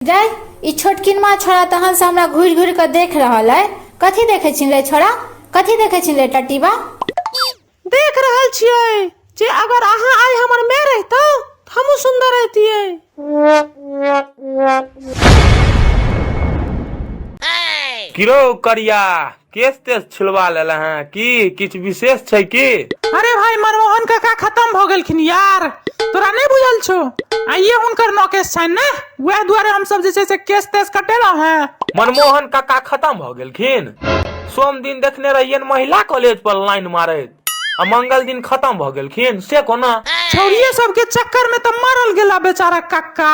रे, ई छोटकिनमा छोड़ा तहन से हमरा घुरि घुरि कऽ देख रहल अइ। कथी देखै छिन रे छोड़ा? कथी देखै छिन रे टटीबा? देख रहल छियै जे अगर अहाँ आइ हमर माय रहितौं तऽ हमहूँ सुन्दर रहितियै। किरो करिया, केस तेस छिलवा लेले हैं की? किछु विशेष छै की? अरे भाई, मनमोहन काका खत्म भऽ गेलखिन यार, तोरा नहि बुझल छौ? आइये हुनकर नौकेश छनि ने, वएह दुआरे हम सब जे छै से केस तेस कटेलहुँ हैं। मनमोहन काका खत्म भऽ गेलखिन? सोम दिन देखने रहियनि महिला कॉलेज पर लाइन मारैत, आ मंगल दिन खत्म भऽ गेलखिन, से कोना? छौड़िये सबके चक्कर में तऽ मरल गेला बेचारा कक्का।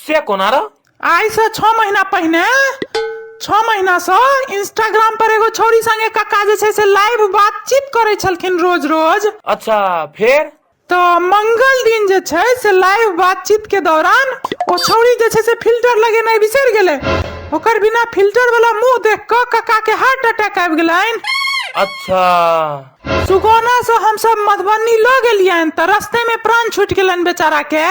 से कोना रौ? आइ से 6 महीना पहिने, 6 महीना से इंस्टाग्राम पर एगो छौड़ी संगे कक्का जे छै से लाइव बातचीत करै छलखिन रोज रोज। अच्छा, फेर? तऽ मंगल दिन जे छै से लाइव बातचीत के दौरान ओ छौड़ी जे छै से फिल्टर लगेनाइ बिसरि गेलै। ओकर बिना फिल्टर वाला मुंह देख कऽ कक्का के हार्ट अटैक आबि गेलनि। अच्छा। सुगौना से हमसब मधुबनी लऽ गेलियनि तऽ रस्ते में प्राण छूटि गेलनि बेचारा के।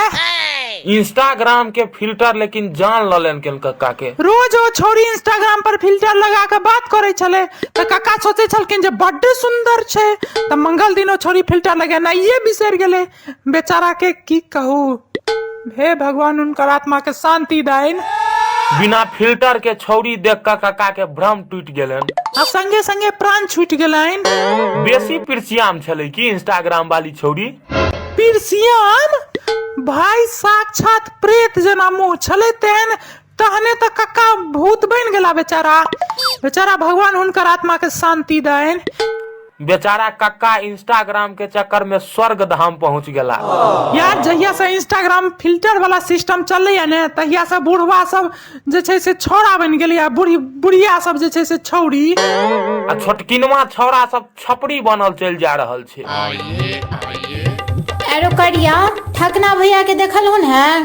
इंस्टाग्राम के फिल्टर लेकिन जान लऽ लेलकनि कक्का के। रोज ओ छौड़ी इंस्टाग्राम पर फिल्टर लगा के बात करै छलै तऽ कक्का सोचै छलखिन जे बड्ड सुंदर छै, तऽ मंगल दिन ओ छौड़ी फिल्टर लगेनाइये बिसरि गेलै। बेचारा के की कहू, हे भगवान हुनकर आत्मा के शांति दैन। बिना फिल्टर के छौड़ी देख कऽ काका के भ्रम टूटि गेलनि आ संगे संगे प्राण छूटि गेलनि। बेसी पिरसियाम छलै की इंस्टाग्राम वाली छौड़ी? पिरसियाम भाई, साक्षात प्रेत जेना मुंह छलै तेहन, तहने तऽ कक्का भूत बनि गेला बेचारा। बेचारा, भगवान हुनकर आत्मा के शांति दैन। बेचारा कक्का इंस्टाग्राम के चक्कर में स्वर्ग धाम पहुंच गेला। यार, जहिया से इंस्टाग्राम फिल्टर वाला सिस्टम चलैया ने, तहिया से बुढ़वा सब जे छै से छौड़ा बनि गेलैया, बूढ़ी बुढ़िया सब जे छै से छौड़ी, आ छोटकिनमा छौड़ा सब छपरी बनल चलि जा रहल छै। एरो करिया, ठकना भैया के देखल हुन है?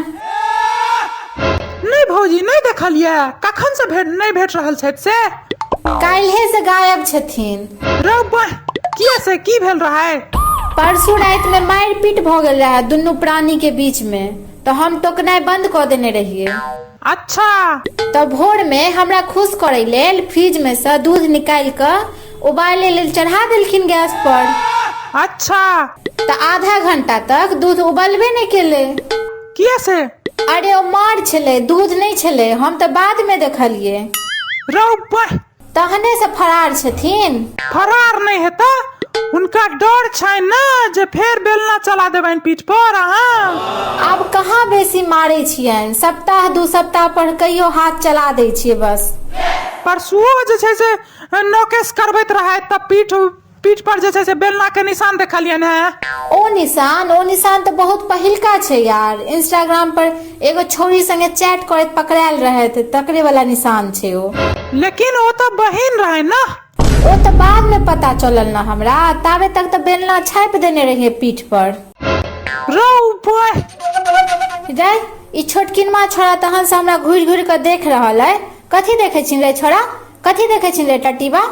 नहि भौजी, नहि देखलियै। कखन से भेट नहि भेट रहल छथि से? काल्हे से गायब छथिन। रौ बह, किया से की भेल रहै? परसू राति में मारि पीट भऽ गेल रहै दुनू प्राणी के बीच में, तऽ हम टोकनाइ बंद कऽ देने रहियै। अच्छा। तऽ भोर में हमरा खुश करै लेल फ्रिज में से दूध निकालि कऽ उबालै लेल चढ़ा देलखिन गैस पर। अच्छा। तऽ आधा घंटा तक दूध उबलबे नहि केलै। किया से? अरे ओ मार छलै, दूध नहि छलै, हम तऽ बाद में देखलियै। रौ बह। तहने से फरार छथिन। फरार नहि हेता, हुनका डर छनि ने जे फेर बेलना चला देबनि पीठ पर अहाँ। आब कहाँ बेसी मारै छियनि, सप्ताह 2 सप्ताह पर कहियो हाथ चला दै छियै बस। परसुओ जे छै से नौकेश करबैत रहै तऽ पीठ पर जे छै से बेलना के निशान देखलियनि हेँ। ओ निशान, ओ निशान तऽ बहुत पहिलका छै यार। इंस्टाग्राम पर एगो छौड़ी संगे चैट करैत पकड़ायल रहथि, तकरे वाला निशान छै ओ। लेकिन ओ तऽ बहिन रहै ने। ओ तऽ बाद में पता चलल ने हमरा, ताबे तक तऽ बेलना छापि देने रहियै पीठ पर। रौ बह। रे, ई छोटकिनमा छोड़ा तहन से हमरा घुरि घुरि कऽ देख रहल अइ। कथी देखै छिन रे छोड़ा? कथी देखै छिन रे टटीबा?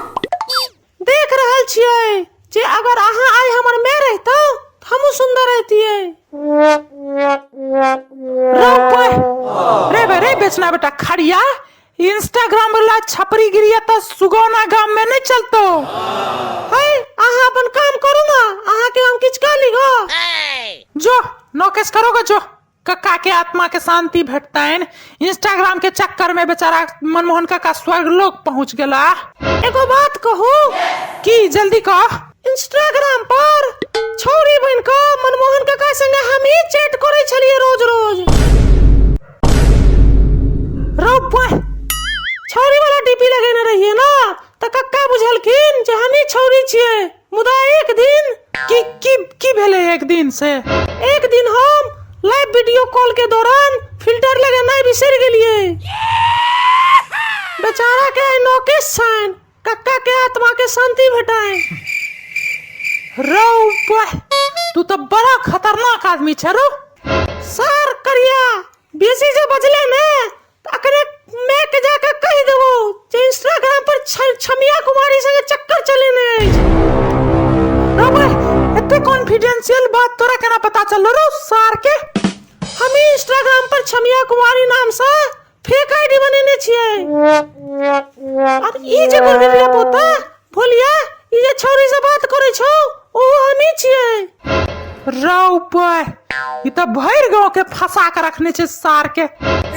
देख रहल छियै जे अगर अहाँ आइ हमर माय रहितौं तऽ हमहूँ सुन्दर रहितियै। रौ बह। रे बे रे बेचना बेटा खड़िया, इंस्टाग्राम वाला छपरी गिरिया तऽ सुगौना गाम में नहीं चलतो। है, अहाँ अपन काम करू ना, अहाँ के हम किछु कहली गो? जो नौकेश करोगे जो, कक्का के आत्मा के शांति भेटतनि। इंस्टाग्राम के चक्कर में बेचारा मनमोहन कक्का स्वर्गलोक पहुंच गेला। एगो बात कहू? की? जल्दी कह। इंस्टाग्राम पर छौरी बन कऽ मनमोहन काका संगे हमही चैट करै छलियै रोज रोज। रौ बह। छौरी वाला डीपी लगेने रहियै ना, तऽ कक्का बुझलखिन जे हमही छौरी छियै। मुदा एक दिन की की की भेलै एक दिन से? एक दिन हम लाइव वीडियो कॉल के दौरान फिल्टर लगेनाइ बिसरि गेलियै। बेचारा के आइ नौकेश छनि, कक्का के आत्मा के शांति भेटाइन। रौ बह, तू तऽ बड़ा खतरनाक आदमी छै रौ। सर करिया, बेसी जे बजले ने तऽ अखने माय के जाके कहि देबो जे इंस्टाग्राम पर छमिया कुमारी संगे चक्कर चलेने अछि। रौ बह, एते कॉन्फिडेंशियल बात तोरा केना पता चललो रौ सार के? हम इंस्टाग्राम पर छमिया कुमारी नाम से फेक फेक आईडी बनेने छियै। आर ई जे गुरबिरिया पोता भोलिया, ई जे छौरी से बात करै छौ, ओहो हमही छियै। रौ बह, ई तऽ भरि गाँव के फंसा के रखने छै सार के।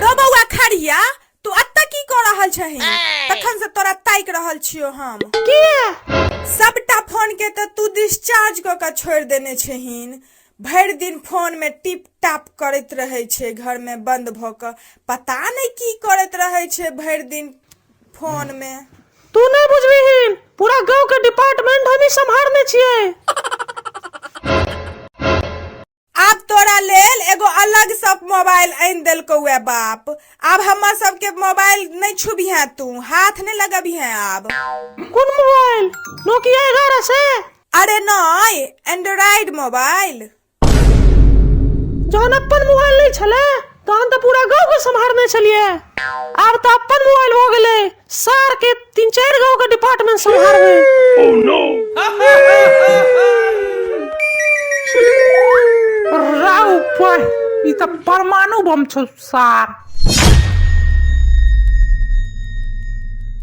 रो बौआ खड़िया, तू एतऽ की कऽ रहल छही? तखन से तोरा ताकि रहल छियो हम। किया? सबटा फोन के तऽ तू डिस्चार्ज कऽ के छोड़ि देने छहीन। भरि दिन फोन में टिप टाप करैत रहै छै, घर में बंद भऽ कऽ पता नहि की करैत रहै छै भरि दिन फोन में। तू नहि बुझबिहीन, पूरा गांव के डिपार्टमेंट हमही सम्हारने छियै। आब तोरा लेल एगो अलग सँ मोबाइल आनि देलकौ ए बाप। आब हमर सबके मोबाइल नहि छुबिहें तू, हाथ नहि लगबिहें आब। कोन मोबाइल? नोकिया 11 से? अरे नहि, एंड्रॉइड मोबाइल। जहन अपन मोबाइल नहि छलै तहन तऽ पूरा गाँव के सम्हारने छलियै, आब तऽ अपन मोबाइल भऽ गेलै, सार के 3-4 गाँव के डिपार्टमेंट सम्हारबै। रौ बह, ई तऽ परमाणु बम छौ सार।